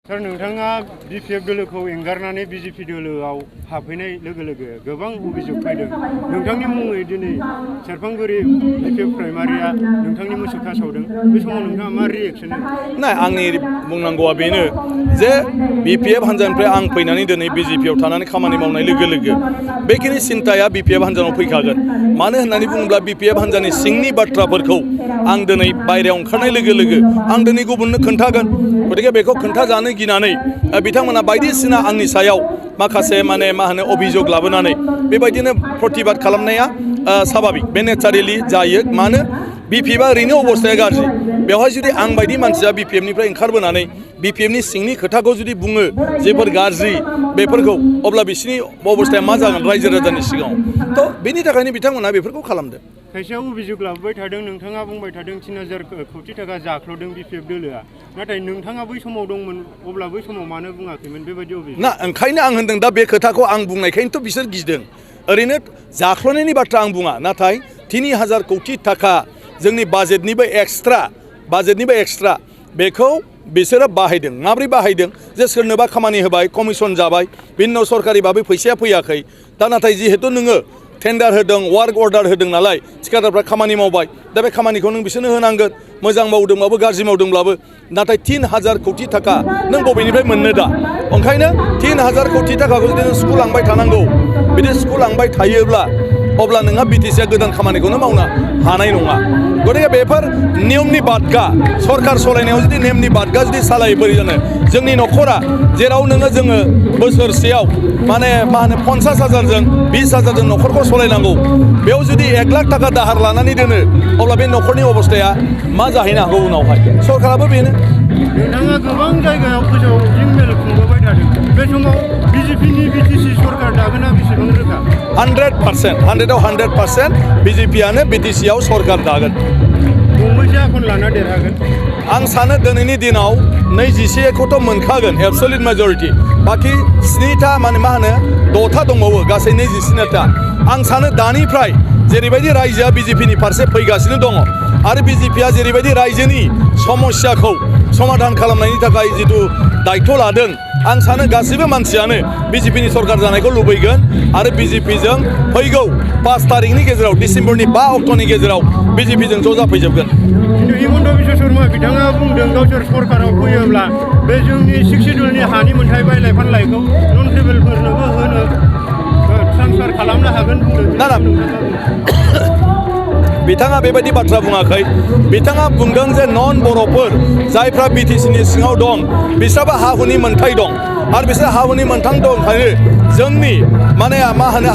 सार नोंथाङा बिपिएफ दोलोखौ एंगारनानै बिजेपि दोलोआव हाबफैनाय लोगो लोगो गोबां अभियोग फैदों। नोंथांनि मुङै दिनै सेरफांगुरि बिपिएफ प्राइमारिया नोंथांनि मुसुखा सावदों। बे समाव नोंथाङा मा रिएक्सन होयो? ना आंनि बुंनांगौआ बेनो जे बिपिएफ हान्जानिफ्राय आं फैनानै दिनै बिजेपिआव थानानै खामानि मावनाय लोगो लोगो बेखिनि सिन्ताया बिपिएफ हान्जानाव फैखागोन। मानो होननानै बुङोब्ला बिपिएफ हान्जानि सिंनि बाथ्राफोरखौ आं दिनै बायरायाव ओंखारनाय लोगो लोगो आं दिनै गुबुननो खोन्थागोन। गतिके बेखौ खोन्थाजानो गिनानै बिथांमोना बायदिसिना आंनि सायाव माखासे अभियोग लाबोनानै बेबायदिनो प्रतिबाद खालामनाया स्वाभाबिक, बे नेचारेलि जायो। मानो बिपिएफआ ओरैनो अबस्थाया गाज्रि। बेवहाय जुदि आं बायदि मानसिया बिपिएफनिफ्राय ओंखारबोनानै बिपिएफनि सिंनि खोथाखौ जुदि बुङो जेफोर गाज्रि बेफोरखौ, अब्ला बिसिनि अबस्थाया मा जागोन रायजो राजानि सिगाङाव। थ' बेनि थाखायनो बिथांमोना बेफोरखौ खालामदों। खायसेया अभियोग लाबोबाय थादों, नोंथाङा बुंबाय थादों 3000 कोटि थाखा जाख्ल'दों बिपिएफ दोलोआ। नाथाय नोंथाङा बै समाव दंमोन, अब्ला बै समाव मानो बुङाखैमोन बेबायदि अभियोग? ना ओंखायनो आं होनदों दा बे खोथाखौ आं बुंनायखायनोथ' बिसोर गिदों। ओरैनो जाख्ल'नायनि बाथ्रा आं बुङा, नाथाय 3000 कोटि थाखा जोंनि बाजेटनिबो एक्सट्रा बेखौ बिसोरो बाहायदों। माब्रै बाहायदों? जे सोरनोबा खामानि होबाय, कमिसन जाबाय, बिनि उनाव सरकारि भाबै फैसाया फैयाखै। दा नाथाय जिहेतु नोङो टेन्डार होदों, वार्क अर्डार होदों नालाय, थिकादारफ्रा खामानि मावबाय, दा बे खामानिखौ नों बिसोरनो होनांगोन। मोजां मावदोंब्लाबो गाज्रि मावदोंब्लाबो। नाथाय 3000 कोटि थाखा नों बबेनिफ्राय मोननो दा? ओंखायनो 3000 कोटि थाखाखौ जुदि नों स्कुल लांबाय थानांगौ, बिदि स्कुल लांबाय थायोब्ला अब्ला नोंहा बिटिसिआ गोदान खामानिखौनो मावनो हानाय नङा। गतिके बेफोर नियमनि बादगा, सरकार सलायनायाव जुदि नेमनि बादगा जुदि सालायो बोरै जानो? जोंनि न'खरा जेराव जोङो बोसोरसेयाव 50,000जों 20,000जों न'खरखौ सलायनांगौ, बेयाव जुदि 1 लाख थाखा दाहार लानानै दोनो, अब्ला बे न'खरनि अबस्थाया मा जाहैनो हागौ उनावहाय? सरकाराबो बेनो। नोंथाङा गोबां जायगायाव फोसावदिं मेल खुंबोबाय थादों। बे समाव बिजेपिनि बिटिसि सरकार दागोना बेसेबां रोखा? 100%, 100आव 100% बिजेपिआनो बिटिसिआव सरकार दागोन। गंबेसे आखन लाना देरहागोन? आं सानो दिनैनि दिनाव 21खौथ' मोनखागोन, एबसलिउट मेजरिटि। बाखि 7था 6था दंबावो, गासै 27था। आं सानो दानिफ्राय जेरैबायदि रायजोआ बिजेपिनि फारसे फैगासिनो दङ आरो बिजेपिआ जेरैबायदि रायजोनि समस्याखौ समाधान खालामनायनि थाखाय जिथु दायित्व लादों, आं सानो गासैबो मानसियानो बिजेपिनि सरकार जानायखौ लुबैगोन आरो बिजेपिजों फैगौ 5 तारिखनि गेजेराव, डिसेम्बरनि 5 अक्ट'नि गेजेराव बिजेपिजों ज' जाफैजोबगोन। खिन्थु हिमन्त बिश्व शर्मा बिथाङा बुंदों गावसोर सरकाराव फैयोब्ला बे जोंनि 6 सिडुलनि हानि मोनथाय बायलाय फानलायखौ नन ट्राइबेलफोरनोबो ट्रान्सफार खालामनो हागोन बुंदों। ना बिथाङा बेबायदि बाथ्रा बुङाखै। बिथाङा बुंदों जे नन बर'फोर जायफ्रा बिटिसिनि सिङाव दं बिसोरबो हा हुनि मोनथाय दं आरो बिसोर हा हुनि मोनथाय दंखायो जोंनि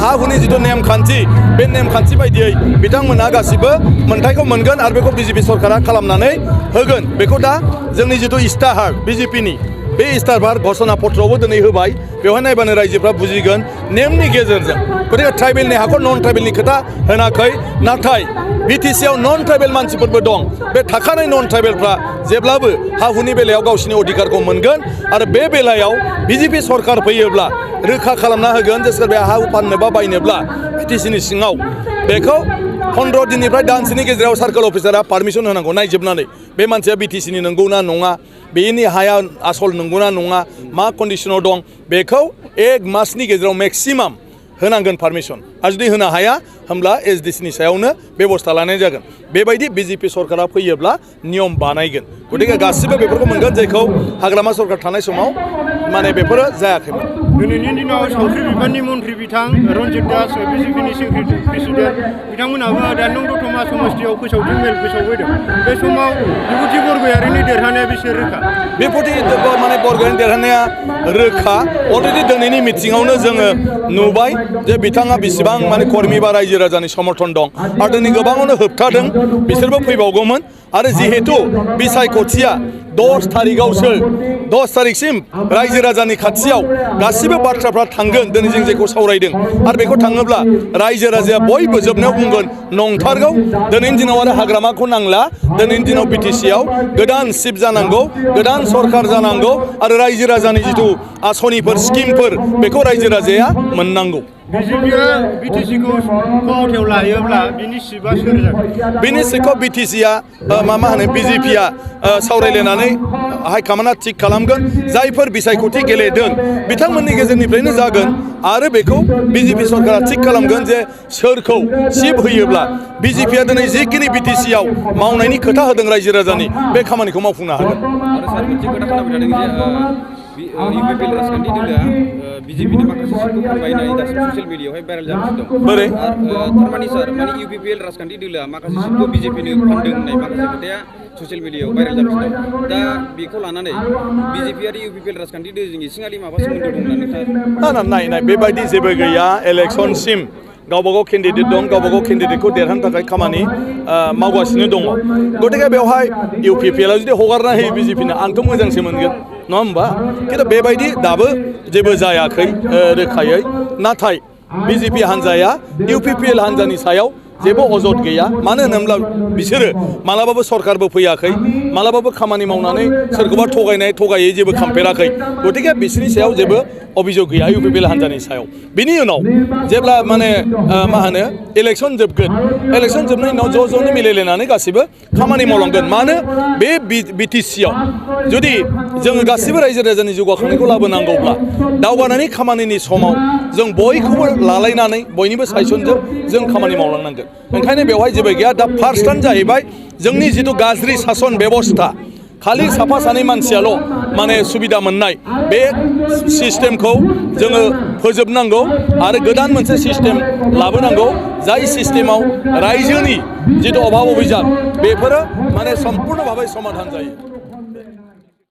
हा हुनि जिथु नेमखान्थि, बे नेमखान्थि बायदियै बिथांमोनहा गासिबो मोनथायखौ मोनगोन आरो बेखौ बिजेपि सरकारा खालामनानै होगोन। बेखौ दा जोंनि जिथु इस्ताहार बिजेपिनि बे इस्ताहार घोषणा पत्रआवबो दिनै होबाय। बेवहाय नायबानो रायजोफ्रा बुजिगोन नेमनि गेजेरजों। गतिके ट्राइबेलनि हाखौ नन ट्राइबेलनि खोथा होनाखै, नाथाय बिटिसिआव नन ट्राइबेल मानसिफोरबो दं। बे थाखानाय नन ट्राइबेलफ्रा जेब्लाबो हा हुनि बेलायाव गावसिनि अधिकारखौ मोनगोन आरो बे बेलायाव बिजेपि सरकार फैयोब्ला रोखा खालामना होगोन जे सोरबाया हा हु फाननोबा बायनोब्ला बिटिसिनि सिङाव बेखौ 15 दिननिफ्राय दानसेनि गेजेराव सार्कोल अफिसारा पारमिसन होनांगौ नायजोबनानै बे मानसिया बिटिसिनि नंगौना नङा, बेनि हाया आसल नंगौना नङा, मा कन्डिसनाव दं, बेखौ 1 मासनि गेजेराव मेक्सिमाम होनांगोन पारमिसन। आरो जुदि होनो हाया होमब्ला एसडिसिनि सायावनो बेबस्था लानाय जागोन। बेबायदि बिजेपि सरकारा फैयोब्ला नियम बानायगोन। गतिके गासिबो बेफोरखौ मोनगोन जायखौ हाग्रामा सरकार थानाय समाव बेफोरो जायाखैमोन। दिनैनि दिनाव सावस्रि बिफाननि मन्त्रि बिथां रन्जित दास, बिजेपिनि सेक्रेटारि प्रेसिडेन्ट बिथांमोनाबो दा नं दतमा समस्तियाव फोसावदिं मेल फोसावफैदों। बे समाव बिभुति बरगयारिनि देरहानाया बेसे रोखा? बिभुति बरगयारिनि देरहानाया रोखा। अलरेडि दिनैनि मिटिङावनो जोङो नुबाय जे बिथाङा बेसेबां कर्मि बा रायजो राजानि समर्थन दं आरो दिनै गोबाङावनो होबथादों। बिसोरबो फैबावगौमोन आरो जिहेतु बिसायख'थिया 10 तारिखसिम रायजो राजानि खाथियाव गासिबो बाथ्राफ्रा थांगोन। दिनै जों जेखौ सावरायदों आरो बेखौ थाङोब्ला रायजो राजाया बयबो जोबनायाव बुंगोन नंथारगौ। दिनैनि दिनाव आरो हाग्रामाखौ नांला। दिनैनि दिनाव बिटिसिआव गोदान चिफ जानांगौ, गोदान सरकार जानांगौ आरो रायजो राजानि जिथु आसनिफोर, स्किमफोर बेखौ रायजो राजाया मोननांगौ। बिजेपिया बिटिसिखौ आवथायाव लायोब्ला बिनि सिटआ सोर जागोन? बेनि सिटखौ बिटिसिआ मा होनो बिजेपिआ सावरायलायनानै हाइकमान्डआ थिग खालामगोन। जायफोर बिसायख'थि गेलेदों बिथांमोननि गेजेरनिफ्रायनो जागोन आरो बेखौ बिजेपि सरकारा थिग खालामगोन जे सोरखौ सिट होयोब्ला बिजेपिआ दिनै जिखिनि बिटिसिआव मावनायनि खोथा होदों रायजो राजानि बे खामानिखौ मावफुंनो हागोन। आरो सार मोनसे खोथा खोनाबाय थादों जे इउपिपिएल राजखान्थि दोलोआ बिजेपिनि माखासे सिटखौ बायनानै दासिम ससियेल मिडियायावहाय भाइरेल जागासिनो दं। बोरै? थारमाने सार माने इउपिपिएल राजखान्थि दोलोआ माखासे सिटखौ बिजेपिनो फानदों होननाय माखासे खोथाया ससियेल मिडियायाव भाइरेल जागासिनो दं। दा बेखौ लानानै बिजेपि आरो इउपिपिएल राजखान्थि दोलोजों इसिङारि माबा सोमोन्दो दं होननानै नाय बेबायदि जेबो गैया। इलेक्सनसिम गावबागाव केन्डिडेट दं, गावबागाव केन्डिडेटखौ देरहानो थाखाय खामानि मावगासिनो दङ। गतिके बेवहाय इउपिपिएलआ जुदि हगारना होयो बिजेपिनो आंथ' मोजांसो मोनगोन नङा होमबा? खिन्थु बेबायदि दाबो जेबो जायाखै रोखायै। नाथाय बिजेपि हान्जाया इउपिपिएल हान्जानि सायाव जेबो अजद गैया। मानो होनोब्ला बिसोरो मालाबाबो सरकारबो फैयाखै, मालाबाबो खामानि मावनानै सोरखौबा थगायै जेबो खालामफेराखै। गतिके बिसोरनि सायाव जेबो अभियोग गैया इउपिपिएल हान्जानि सायाव। बिनि उनाव जेब्ला माने मा होनो इलेक्सन जोबगोन, इलेक्सन जोबनायनि उनाव ज'नो मिलायलायनानै गासिबो खामानि मावलांगोन। मानो बे बिटिसिआव जुदि जोङो गासिबो रायजो राजानि जौगाखांनायखौ लाबोनांगौब्ला दावगानायनि खामानिनि समाव जों बयखौबो लालायनानै बयनिबो सायसनजों जों खामानि मावलांनांगोन। ओंखायनो बेवहाय जेबो गैया। दा फार्स्टआनो जाहैबाय जोंनि जिथु गाज्रि सासन बेबस्था, खालि साफा सानै मानसियाल' माने सुबिदा मोननाय बे सिस्टेमखौ जोङो फोजोबनांगौ आरो गोदान मोनसे सिस्टेम लाबोनांगौ। जाय सिस्टेमाव रायजोनि जिथु अभाब अभिजात बेफोरो माने सम्पुर्ण भाबै समाधान जायो।